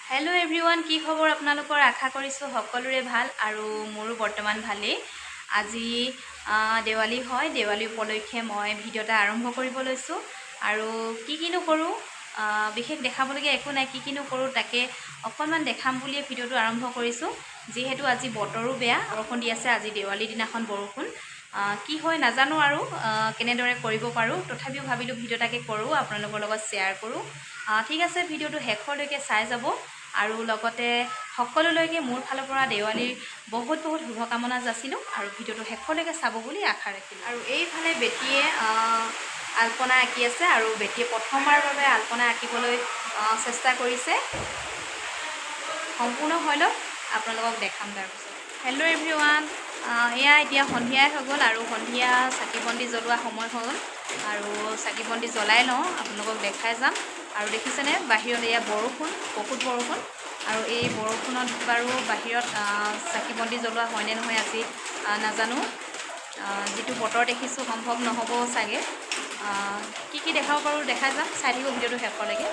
Hello' everyone, কি খবৰ আপোনালোকৰ? আশা কৰিছোঁ সকলোৰে ভাল আৰু মোৰো বৰ্তমান ভালেই। আজি দেৱালী হয়। দেৱালী উপলক্ষে মই ভিডিঅ' এটা আৰম্ভ কৰিব লৈছোঁ আৰু কি কিনো কৰোঁ, বিশেষ দেখাবলগীয়া একো নাই। কি কিনো কৰোঁ তাকে অকণমান দেখাম বুলিয়ে ভিডিঅ'টো আৰম্ভ কৰিছোঁ। যিহেতু আজি বতৰো বেয়া, বৰষুণ দি আছে। আজি দেৱালীৰ দিনাখন বৰষুণ কি হয় নাজানো আৰু কেনেদৰে কৰিব পাৰোঁ, তথাপিও ভাবিলোঁ ভিডিঅ' এটাকে কৰোঁ, আপোনালোকৰ লগত শ্বেয়াৰ কৰোঁ। ঠিক আছে, ভিডিঅ'টো শেষলৈকে চাই যাব আৰু লগতে সকলোলৈকে মোৰ ফালৰ পৰা দেৱালীৰ বহুত বহুত শুভকামনা যাচিলোঁ আৰু ভিডিঅ'টো শেষলৈকে চাব বুলি আশা ৰাখিলোঁ। আৰু এইফালে বেটীয়ে আলপনা আঁকি আছে আৰু বেটীয়ে প্ৰথমবাৰৰ বাবে আলপনা আঁকিবলৈ চেষ্টা কৰিছে। সম্পূৰ্ণ হৈ লওক, আপোনালোকক দেখাম তাৰপিছত। হেল্ল' এভৰিৱান, এয়া এতিয়া সন্ধিয়াই হৈ গ'ল আৰু সন্ধিয়া চাকি বন্তি জ্বলোৱা সময় হৈ গ'ল আৰু চাকি বন্তি জ্বলাই লওঁ, আপোনালোকক দেখাই যাম। আৰু দেখিছেনে বাহিৰত এয়া বৰষুণ, বহুত বৰষুণ। আৰু এই বৰষুণত বাৰু বাহিৰত চাকি বন্তি জ্বলোৱা হয়নে নহয় আজি নাজানো। যিটো বতৰ দেখিছোঁ সম্ভৱ নহ'ব চাগে। কি কি দেখাব পাৰোঁ দেখাই যাম, চাই থাকিব ভিডিঅ'টো শেষলৈকে।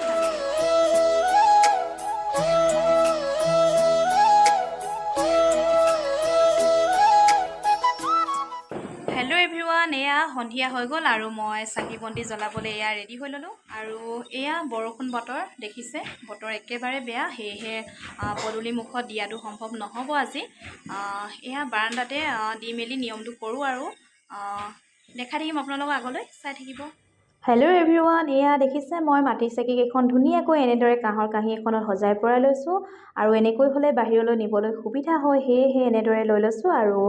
হেল্ল' এভৰিৱান, এয়া সন্ধিয়া হৈ গ'ল আৰু মই চাকি বন্তি জ্বলাবলৈ এয়া ৰেডি হৈ ল'লোঁ। আৰু এয়া বৰষুণ বতৰ দেখিছে, বতৰ একেবাৰে বেয়া, সেয়েহে পদূলি মুখত দিয়াটো সম্ভৱ নহ'ব আজি। এয়া বাৰাণ্ডাতে দি মেলি নিয়মটো কৰোঁ আৰু দেখাই থাকিম আপোনালোকক আগলৈ, চাই থাকিব। হেল্ল' এভৰিৱান, এয়া দেখিছে মই মাটিৰ চাকি কেইখন ধুনীয়াকৈ এনেদৰে কাঁহৰ কাঁহী এখনত সজাই পৰাই লৈছোঁ আৰু এনেকৈ হ'লে বাহিৰলৈ নিবলৈ সুবিধা হয়, সেয়েহে এনেদৰে লৈ লৈছোঁ। আৰু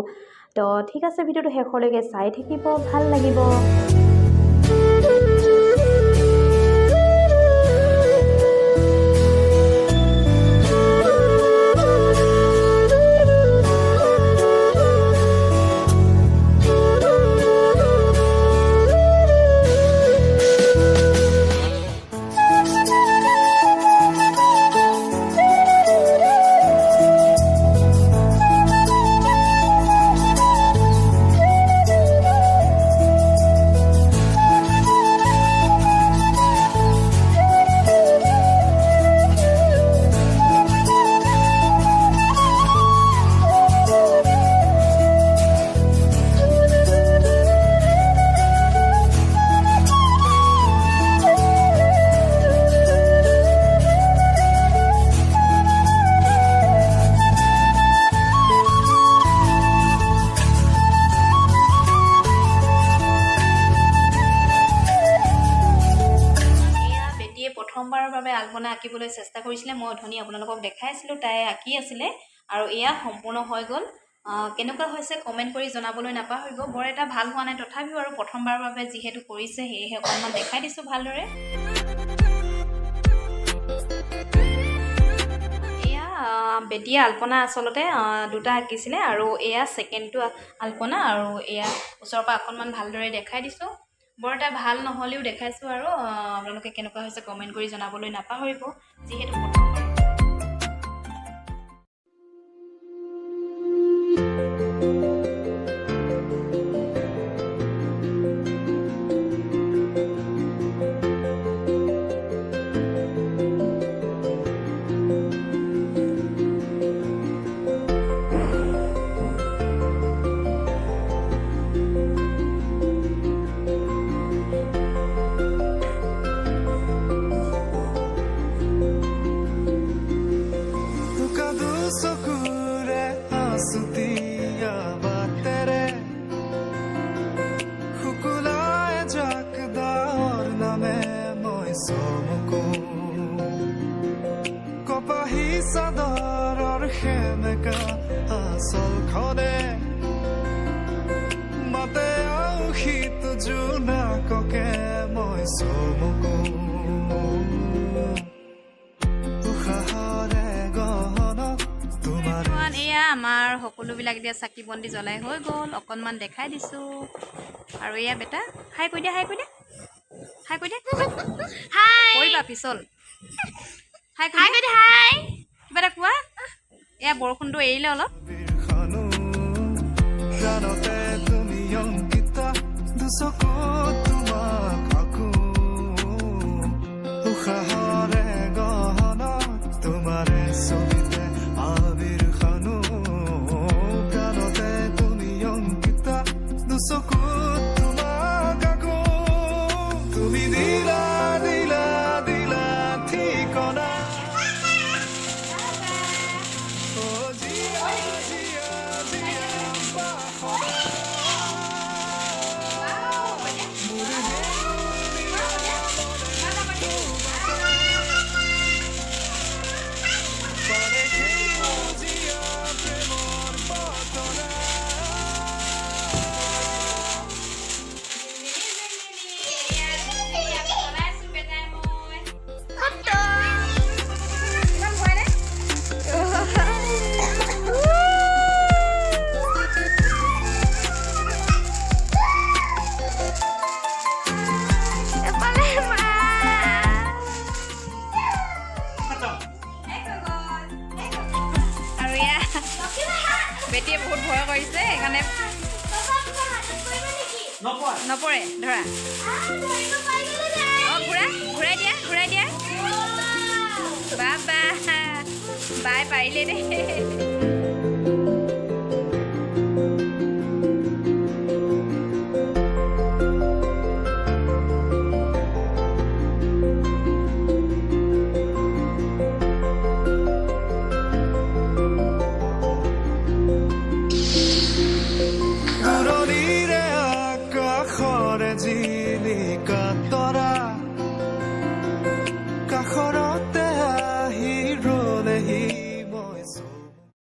তো ঠিক আছে, ভিডিঅ'টো শেষলৈকে চাই থাকিব, ভাল লাগিব। এয়া বেটীয়ে প্ৰথমবাৰৰ বাবে আলপনা আঁকিবলৈ চেষ্টা কৰিছিলে। মই অথনি আপোনালোকক দেখাইছিলোঁ, তাই আঁকি আছিলে আৰু এয়া সম্পূৰ্ণ হৈ গ'ল। কেনেকুৱা হৈছে কমেণ্ট কৰি জনাবলৈ নাপাহৰিব। বৰ এটা ভাল হোৱা নাই, তথাপিও আৰু প্ৰথমবাৰৰ বাবে যিহেতু কৰিছে সেয়েহে অকণমান দেখাই দিছোঁ ভালদৰে। এয়া বেটীয়ে আলপনা আচলতে দুটা আঁকিছিলে আৰু এয়া ছেকেণ্ডটো আলপনা আৰু এয়া ওচৰৰ পৰা অকণমান ভালদৰে দেখাই দিছোঁ। বৰ এটা ভাল নহ'লেও দেখাইছোঁ আৰু আপোনালোকে কেনেকুৱা হৈছে কমেণ্ট কৰি জনাবলৈ নাপাহৰিব, যিহেতু প্ৰথমবাৰ। টোকা দুচকুৰে আছুতীয়া বাটেৰে শুকুলাই যাক ডাৱৰ নামে মই চমকো, কপাহী চাদৰৰ সেমেকা আচলখনে মাতে আউসীত জোনাককে মই চমকো। উশাহৰে গহনত তোমাৰ এভৰিৱান, এয়া আমাৰ সকলোবিলাক এতিয়া চাকি বন্তি জ্বলাই হৈ গ'ল, অকণমান দেখাই দিছোঁ। আৰু এয়া বেটা, হাই কৈ দিয়া, হাই কৈ দিয়া, হাই কৈ দিয়া। হাই। কৰিবা পিছল, হাই কৈ হাই দিয়া। কৈ দিয়া, হাই। কিবা এটা কোৱা। এয়া বৰষুণটো এৰিলে অলপ। বিৰখানো প্ৰাণতে তুমি অংকিতা, দুচকুত তোমাক আঁকো, উশাহৰে গহনত তোমাৰে বেটীয়ে বহুত ভয় কৰিছে, সেইকাৰণে। নপৰে, ধৰা। অঁ, ঘূৰা, ঘূৰাই দিয়া, ঘূৰাই দিয়া। বা বা, বাই পাৰিলে দেই।